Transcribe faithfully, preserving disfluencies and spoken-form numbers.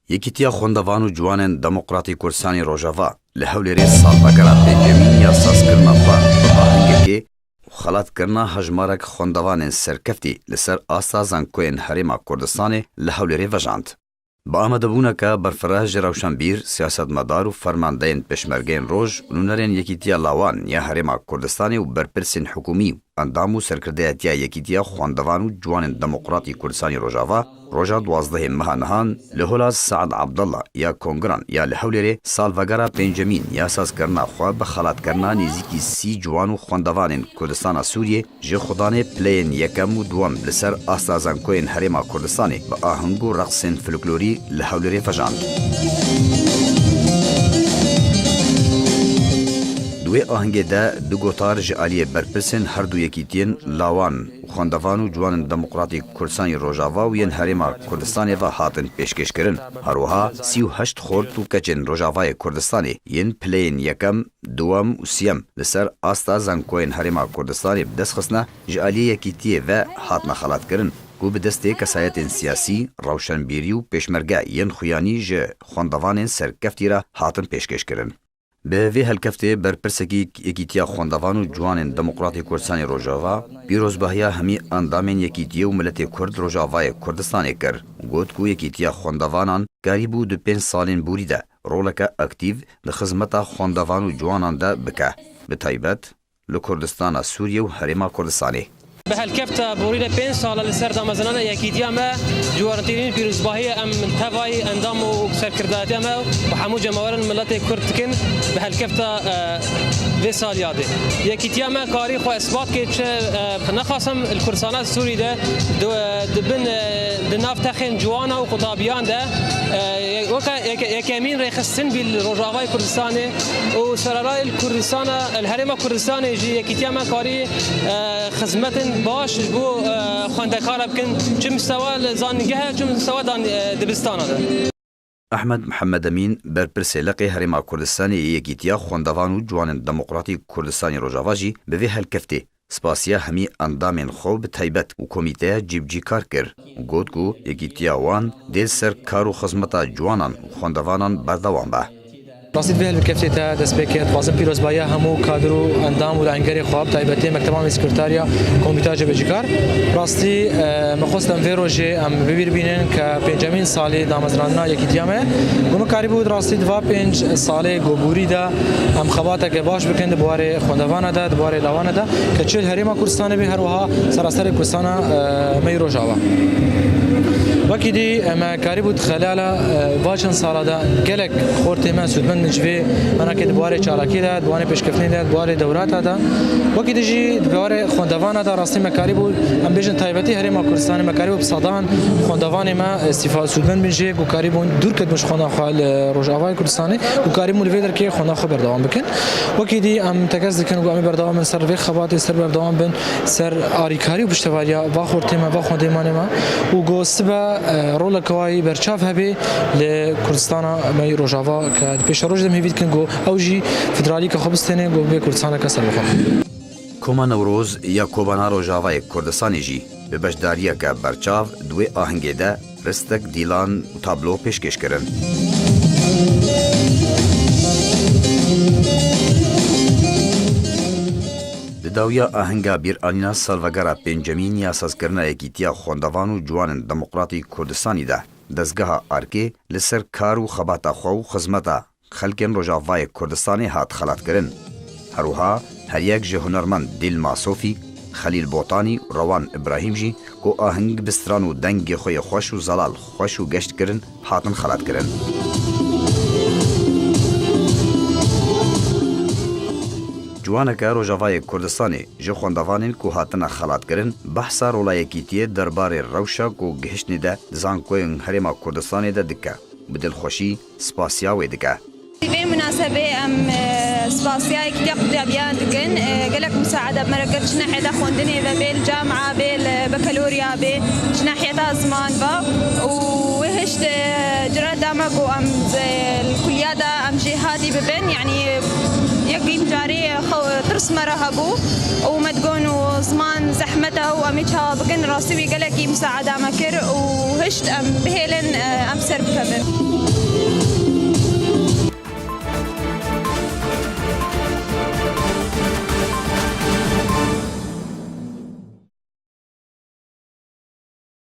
Yekîtiya Xwendevan û Ciwanên Demokratî Kurdistanê Rojava li Hewlêrê salvegera pêncemîn ya sazkirina xwe bi ahengekê û xelatkirina hejmarek xwendevanên serkeftî li ser asta zankoyên Herêma Kurdistanê li Hewlêrê vejand. Bi amadebûneke berfireh ji rewşenbîr, siyasetmedar û fermandeyên Pêşmergeyên Roj û nûnerên Yekîtiya Lawan ya Herêma Kurdistanê û berpirsên hikûmî û endam û serkirdeyetiya Yekîtiya Xwendevan û Ciwanên Demokratî Kurdistanê Rojava, roja duwazdehê meha nihan li Hola Saad Abdullah ya Kongiran ya li Hewlêrê salvegera pêncemîn ya sazkirina xwe bi xelatkirina nêzîkî sî ciwan û xwendevanên Kurdistana Sûriyê ji xudanê pileyên yekem û duwem li ser asta zankoyên Herêma Kurdistanê bi aheng û reqsên folklorî li Hewlêrê vejand. Di wê ahengê de du gotar ji aliyê berpirsên her du yekîtiyên Lawan û Xwendevan û Ciwanên Demokratîk Kurdistanê Rojava û yên Herêma Kurdistanê ve hatin pêşkêşkirin. Her wiha sî û heşt xort û keçên Rojavayê Kurdistanê yên pileyên yekem, duwem û siyem li ser asta zankoyên Herêma Kurdistanê bi dest xistine, ji aliyê yekîtiyê ve hatine xelatkirin, ku bi destê kesayetên siyasî, rewşenbîrî û pêşmerge yên xuyanî ji xwendevanên serkeftî re hatin pêşkêşkirin. Bi vê helkeftê berpirsekî Yekîtiya Xwendevan û Ciwanên Demokratê Kurdistanê Rojava pîrozbahiya hemî endamên Yekîtiyê û miletê Kurd Rojavayê Kurdistanê kir û got ku Yekîtiya Xwendevanan karîbû di pênc salên borî de roleke aktîf di xizmeta xwendevan û ciwanan de bike, bi taybet li Kurdistana Sûriyê û Herêma Kurdistanê. Bi helkefta borî de pênc sal e li ser damezrana Yekîtiya me, ciwantirîn pîrozbahiyê em tevayî endam û serkirdatiya me û hemû cemawerên miletê Kurd dikin bi helkefta, e, vê saliya de. Yekîtiya me karî xwe isbat kir çi, e, nexasim li Kurdistana Sûrî de di, di bin, e, di nav texên ciwana û qutabiyan de, e, weke yeke-, yekemîn rêxistin bî li Rojavayê Kurdistanê û sererayê li Kurdistana, li Herêma Kurdistanê jî Yekîtiya me karî, e, xizmetên baş ji bo, e, xwendekara bikin, çi mistewa li zanîngeh e, çi mistewa dan-, e, dibistana de. Ehmed Mihemed Emîn, berpirsê leqê Herêma Kurdistanê yê Yekîtiya Xwendevan û Ciwanên Demokratîk Kurdistanê Rojava jî bi vê helkeftê spasiya hemî endamên xwe bi taybet û komîteya cîbicîkar kir û got ku yekîtiya wan dê li ser kar û xizmeta ciwanan û xwendevanan berdewam be. Rastî di vê helbirkeftê te dest pê kir, dixwazim pîrozbahiya hemû kadir û endam û lahengerê xwe, bi taybetî mekteba me sekretariya komîteya cîbicîkar. Rastî, e, me xwest em vê rojê em bi bîr bînin ke pêncemîn salê damezrandina yekîtiya me. Ku me karîbû rastî di va pênc salê ku borî de em xebateke baş bikin di buwarê xwendevana de, di buwarê lawana de, ke çi li Herêma Kurdistanê bê, her wiha seraserê Kurdistana, e, me yî Rojava. Wekî dî, e, me karîbû di xelala, e, va çend sala de gelek xortê me sûdmend bin ji vê menakê di buwarê çalakî de, di buwarê pêşkeftî de, di buwarê dewrata de. Wekî dî jî di buwarê xwendevana de rastî me karîbû, em bêjin taybetî Herêma Kurdistanê me karîbû bi sedan xwendevanê me, e, îstîfa sûdmend bin jê ku karîbûn dûr ketibûn ji xwenda xwe li Rojavayê Kurdistanê, ku karîbûn li vê derkê xwenda xwe berdewam bikin. Wekî dî em tekez dikin ku em ê berdewam bin ser vê xebatê, ser berdewam bin ser arîkarî û piştevariya va xortê me, va xwendevanê me û ku sibe, e, roleke wayî berçav hebe li Kurdistana me yî Rojava ke di pêşerojê de em hêvî dikin ku ew jî federalî ke xwe bistêne ku bibe Kurdistaneke serbixwe. Koma Newroz ya Kobana Rojavayê Kurdistanê jî bi beşdariyeke berçav di wê ahengê de ristek dîlan û tablo pêşkêş kirin. Di dawiya ahenga bîranîna salvegera pêncemîn ya sazkirina Yekîtiya Xwendevan û Ciwanên Demokratîk Kurdistanî de, dezgeha Arkê li ser kar û xebata xwe û xizmeta xelkên Rojavayê Kurdistanê hat xelatkirin. Her wiha her yek ji hunermend Dîlma Sofî, Xelîl Botanî û Rewan Îbrahîm jî ku aheng bi stran û dengê xwe yê xweş û zelal xweş û geşt kirin, hatin xelatkirin. Ciwaneke Rojavayê Kurdistanê ji xwendevanên ku hatine xelatkirin behsa rola yekîtiyê derbarê rewşa ku gihiştinê de di zankoyên Herêma Kurdistanê de dike û bi dilxweşî spasiya wê dike. Vê munasebê em, e, spasiya Yekîtiya Qutabiyan dikin. E, gelek musaade bi me re kir, çi nahiyeta xwendinê ve, bê li camia, bê li bekalorya, bê ji nahiyeta ziman ve. Û wê hişt, e, cira dama ku em, e, li kuliya de em jêhatî bibin, yanî yek bîn carê xew-, Pismera hebû û me digon û ziman zehmet e û em ê çawa bikin, rastî wî gelekî misaada me kir û hişt em bihêlin, e, em ser bikevin.